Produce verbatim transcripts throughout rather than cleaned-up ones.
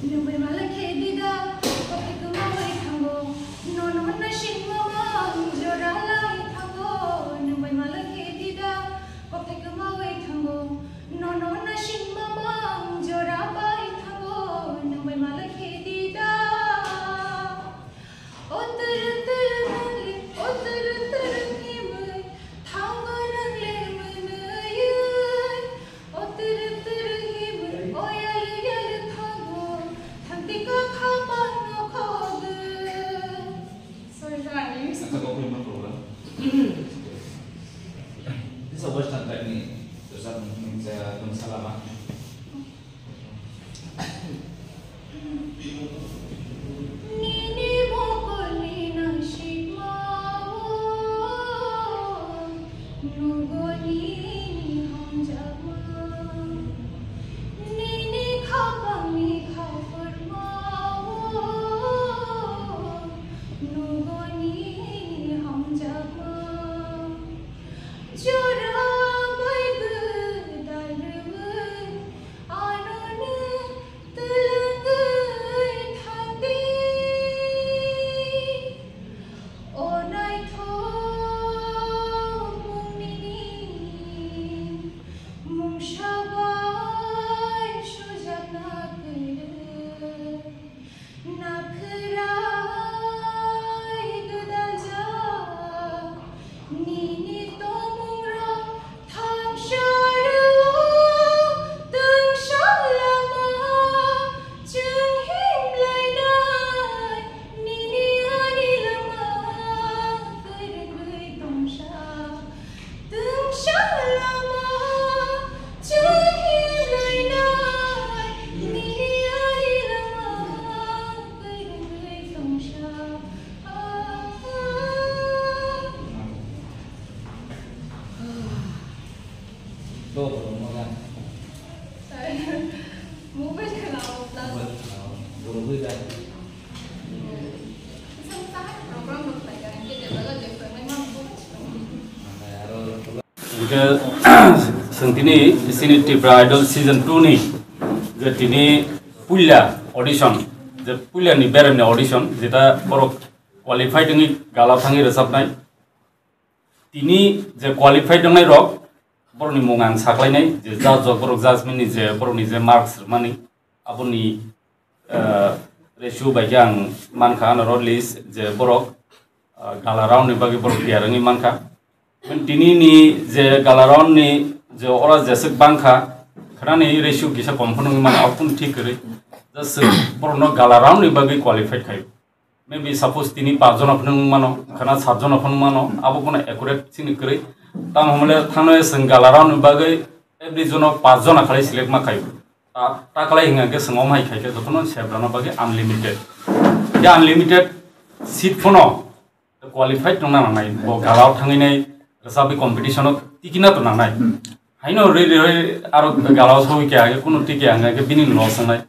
Nwng bai malai khe dida, kothai kwmawi thango. Nono naising mamang jora lai thango. Nwng bai malai khe dida, kothai kwmawi thango. Nono naising mamang jora bai thango. Nwng bai malai khe dida. O turu turu nang le, o turu turu himwi, thango nang le mwnwi. O turu turu himwi, o yalu yalu thango, thangti ka kha pang no khogwi. Sorry, sir, I missed. This is a Western technique. Does that mean, uh, Salama? Nini mokolni nangsikmao nugo nini hamjakma. Nini khapangni khapurmao nugo nini hamjakma. Jora bai gwdal rwui ano nung twlangwi thangdi. O naithok mung nini mungsa bai sujakna kwrwi. Nakhrai gwdal jak nini tongmungrok thamsa rwo, twngsa lama chwng himlainai nini ani lama kwrwngwi tongsa. Mobile khwlao, plus. Mobile khwlao, borok bai bai. Program rok khlai kha, hwnkhe jebla jebla khlai mano. Hwnkhe chwng tini chini Tipra Idol season two ni je tini puila audition, je puila ni beremni audition, jeta borok qualified wngwi gala thangwi rwchapnai. Tini je qualified wngnai rok, borokni mung ang saklainai, je judge rok borok judgment ni je borokni je marks rwmani, aboni, eh, ratio bai khe ang mankha, ano list je borok, eh, gala round ni bagwi borok tiyar wngwi mankha. Tini ni je gala round ni je ora jeswk bangkha, khnani ratio kisa kom phano wngwi mano, aboni thik kwrwi. Just borokno gala round ni bagwi qualified khai. Maybe suppose tini paanch jona phano wng mano, khana sat jona phano wng mano, abo kono accurate chini kwrwi. Tamo hwnle thangno chwng gala round ni bagwi every jono paanch jona khalai select ma khaio. Ta, ta khlai hwnga khe chwng omo hai khai khe jotono sebrano bagwi unlimited. Khe unlimited seat phano qualified wngna nangnai. Bo gala o thangwi nai rwchapwi competition o tikina to nangnai. Hmm. Haino rwi rwi aro gala o sogwi khe age kunu tike ang khe bini loss wngnai.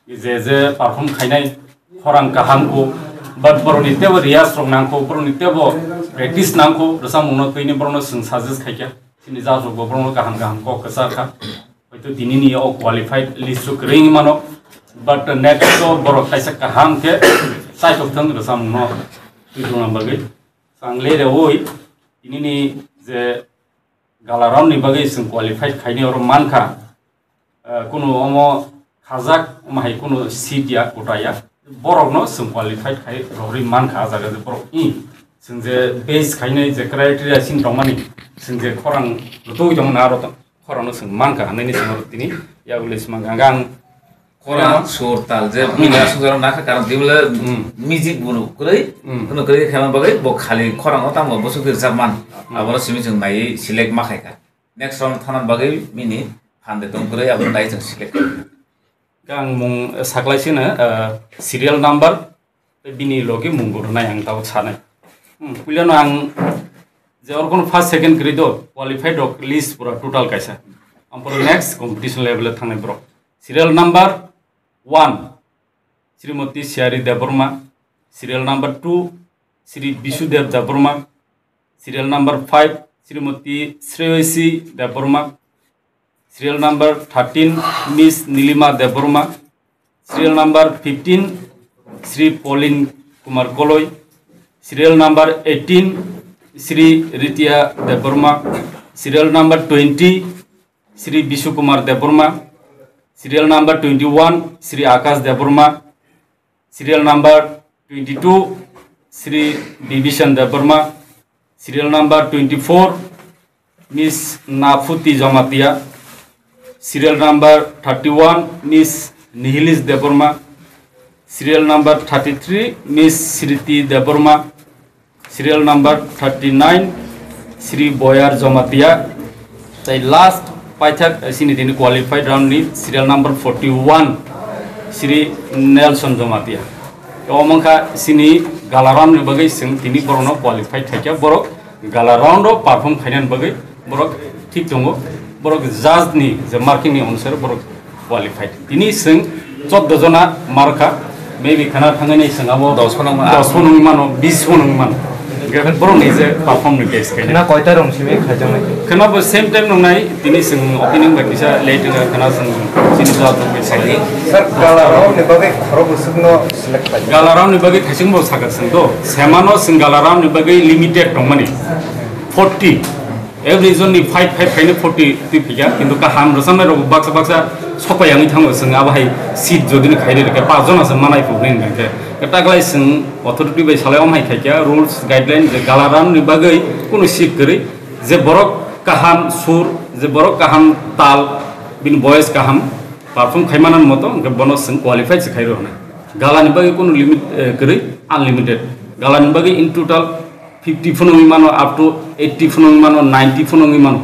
Je je perform khainai khorang kaham kho, but borokni tebo riyaz rok nang kho, borokni tebo practice nang kho, rwchapmung no twini borokno chwng suggest khai kha. Chini judge rok bo borokno kaham kaham kok kwchar kha. Hoito tini ni o qualified list o kwrwi wngwi mano, but next o borok kaisa kaham khe chaitok thung rwchapmung no twi tongna bagwi. Chwng le reui tini ni je gala round ni bagwi chwng qualified khaini oro mankha, eh, kunu omo khajak omo hai kunu seat ya, kota ya, borokno chwng qualified khai rogwi mankha. A jaga je borok i chwng je base khainai je criteria sini tongmani, chwng je khorang rwtwi tongmani aro to-, khorangno chwng mankha hwnwi ni chwng oro tini yagulis mankha. Ang Khorang, sur, tal, je mila sujaro nakha, karon tibule Hmm. music bunu kwrwi, Hmm. kuno kwrwi khaima bagwi bo khali khorang o tamo bwswk rwchap man. Hmm. Abono simi chwng naiwi select ma khaikha. Next round thana bagwi bini phan de tong kwrwi abo nai chwng select khaikha. Ang mung saklai sino, uh, serial number, tei bini logi mung bo rwnai ang tabuk sanai. Hmm, puilano ang je oro kono first, second kwrwi do, qualified rok list pura total kaisa. Ang pura next competition level e thangnai borok. Serial number one, Srimoti Siari Debbarma. Serial number two, Sri Bisudev Debbarma. Serial number five, Srimoti Sreyasi Debbarma. Serial number thirteen, Miss Nilima Debbarma. Serial number fifteen, Sri Pauline Kumar Koloi. Serial number eighteen, Sri Ritia Debbarma. Serial number twenty, Sri Bishu Kumar Debbarma. Serial number twenty-one, Sri Akash Debbarma. Serial number twenty-two, Sri Bibishan Debbarma. Serial number twenty-four, Miss Nafuti Jamatia. Serial number thirty-one, Miss Nihilis Debbarma. Serial number thirty-three, Miss Sriti Debbarma. Serial number thirty-nine, Sri Boyar Jamatia. Tai last paithak sini tini qualified round ni serial number forty-one, Sri Nelson Jamatia. Omo wngkha sini gala round ni bagwi chwng tini borokno qualified khaikha, borok gala round o perform khainani bagwi borok thik tongo, borok judge ni je marking ni onusare borok qualified. Tini chwng chordo jona markha, maybe khana thangani chwng abo dos phano wngma. Dos phano wngmano, bis phano wngmano. Hwnkhe borok ni je perform ni base khe. Khana koita rong simi khaijaknai? Khana bo same time nongnai, tini chwng opening bai kisa late wngkha, khana chwng chini judge rok bai sai. Sir, gala round ni bagwi khorok bwswkno select khlai? Gala round ni bagwi thaising bo sakha chwng do. Semano chwng gala round ni bagwi limited tongmani. Forty. Every jon ni five, five khaina forty twi phikha, kintu kaham rwchapnai rok baksa baksa sopai yangwi thango, chwng abo hai seat jodi ni khairi rwkhe, pas jon aswk manai phuru hwnwi hwnkhe. Taklai chwng authority bai salai om hai khaikha, rules, guideline je gala round ni bagwi kunu seat kwrwi, je borok kaham sur, je borok kaham tal, bini voice kaham perform khaimani moto, hwnkhe bono chwng qualified se khairw hwnwi. Gala ni bagwi kunu limit, eh, kwrwi, unlimited. Gala ni bagwi in total fifty phano wngwi mano, up to eighty phano wngwi mano, ninety phano wngwi mano.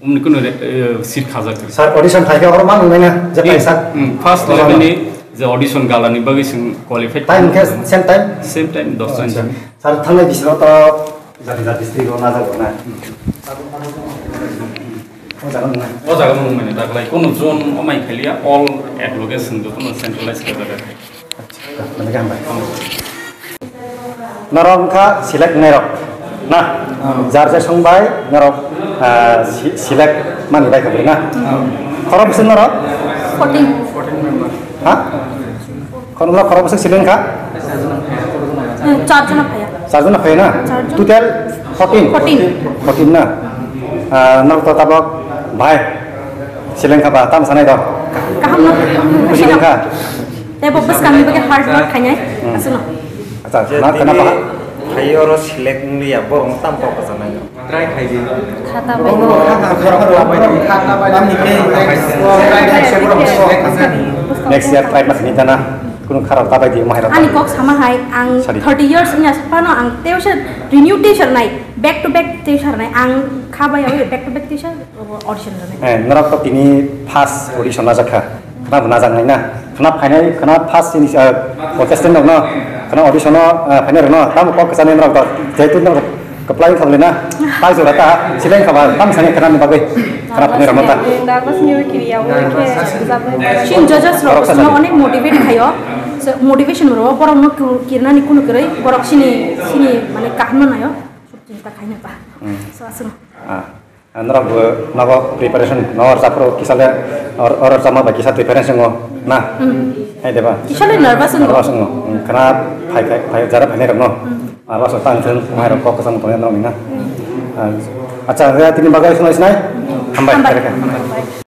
Umni kunu re-, eh, seat khajak. Sir, audition khaikhe oro ma nungnaina, je Ni, paisa. Hmm, first level ni je audition gala ni bagwi chwng qualified. Time khe same time? Same time, dos jon. Acha. Sir, thangnai bisino to jati jati district o najak na. O jaga nungnai. O jaga nung mane daklai kono zone o mai khaliya, all advocates jotono centralized khe jaga. Acha, mane hambai. Norok wngkha select wngnai rok na? Hmm. Jar jar song bai norok, ah, si-, select mani bai kha na? Hmm. Khorok bwswk norok? Fourteen. Ha? Khorok, khorok bwswk select kha? Hmm, char jona phaiya. Char jona phaiya na? Char jon. Total fourteen? Fourteen. Fourteen na? Ah, norok to tabok bai select kha ba, tam sanai do? Kaham no. Select kha? Tei bo bwskangni bagwi hard work khainai, hmm, aswkno. Acha, je khna, khna tini paha. Hai oro select wngya, borok no tam kok kwchanai no. Try khai di. Khata bai. Next year try ma khini jana. Kunu kharap ta bai di, mahai rok. Ani kok sama hai, ang sorry, thirty years wngya phano ang tuition, renew tuition nai, back to back tuition nai, ang kha bai back to back tuition. Obo audition rwnai. Eh, norok to tini first audition najak kha. Khna bo najak nai na. Khna phainai, khna first ini, eh, contestant rok no, khna audition no, eh, phainai rok no. Tamo kok kwchani norok to. Jehetu norok kwplai wngkha bwle na. Tai jora ta, seleng kha ba, tam sani khna ni bagwi. Khna phainai rok no ta. Nervous ni kiri ya, o khe. Shin judges rok no onek motivate khayo. So, motivation rok borok no kirnani kunu kwrwi, borok sini, sini mane kaham no nayo. Chuk chinta khaina ba. Hmm. So, aswk. Ah. Norok bo nogo preparation no or chapro kisa le or, or chama ba kisa difference ngo na. Hmm. Hai deba. Kisa le nervous ngo. Nervous ngo. Hmm, khna phai, phai, phai jara phainai rok no. Hmm. Nervous tang thung, mai rok kok kwchang tongnai norok ni na. Hmm. Ah, acha, ya tini bagwi sunai sinai. Hambai. Hambai. Hambai.